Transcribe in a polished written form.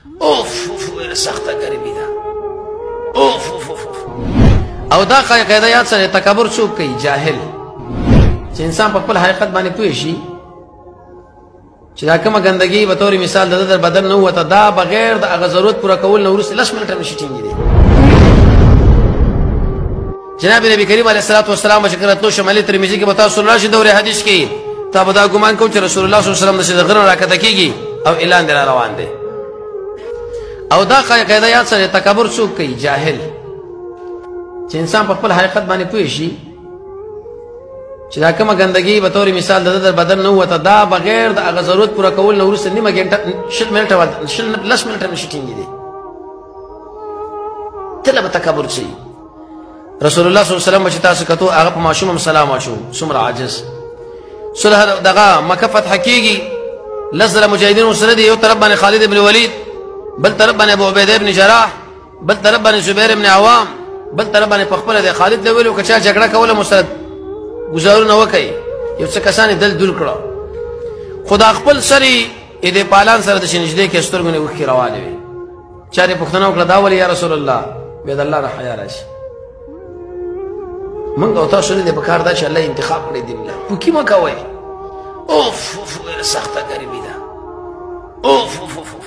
اوف اوف، ډېره سخته ګرمي ده، اوف اوف اوف. او دا قاعده یاد سره، تکبر څوک کوي؟ جاهل. چې انسان په خپل حقیقت باندې پوه شي چې دا کومه ګندګي به تور مثال د در بدن نه وته، دا بغیر د هغه ضرورت پوره کول نه وروسته 10 منټه نشي ټینګې دي. جناب نبی کریم علیه الصلاۃ والسلام چې کله تلو، شمالي ترمذی کې به تاسو راشي دورې حدیث کې، تا به دا ګمان کوم چې رسول الله صلی الله علیه وسلم د غره راکته کیږي او اعلان دی روان دی. او دا قاعده یاد سره، تکبر څوک کوي؟ جاهل. چې انسان په خپل حقیقت باندې پوه شي چې دا کومه ګندګي به تور مثال د در بدن نه وته، دا بغیر د هغه ضرورت پوره کول نه وروسته نیمه ګنټه، 20 منټه، 10 منټه نشي ټینګې دي، تله به تکبر شي. رسول الله صلی الله علیه وسلم چې تاسو کتو، هغه په ماشوم هم سلام واچو، څومره عاجز. صلح دغه مکه فتح کیږي، 10,000 مجاهدین سره دي. یو طرف باندې خالد ابن ولید، بل طرف باندې ابو عبیده ابن جراح، بل طرف باندې زبیر ابن عوام، بل طرف باندې په خپل د خالد له ویلو کچا جګړه کوله مسرد گزارونه وکي. یو څه کسان دل دل کړه، خدا خپل سری اې د پالان سره د شنجدې کې سترګونه وښکي روانې وي. چا دې پوښتنه وکړه دا ولې یا رسول الله؟ بیا د الله نه حیا راشي. موږ او تاسو نه په کار دا چې الله انتخاب کړی دین له پوکي مه کوئ. اوف اوف، ډېره سخته ګرمي ده، اوف اوف اوف.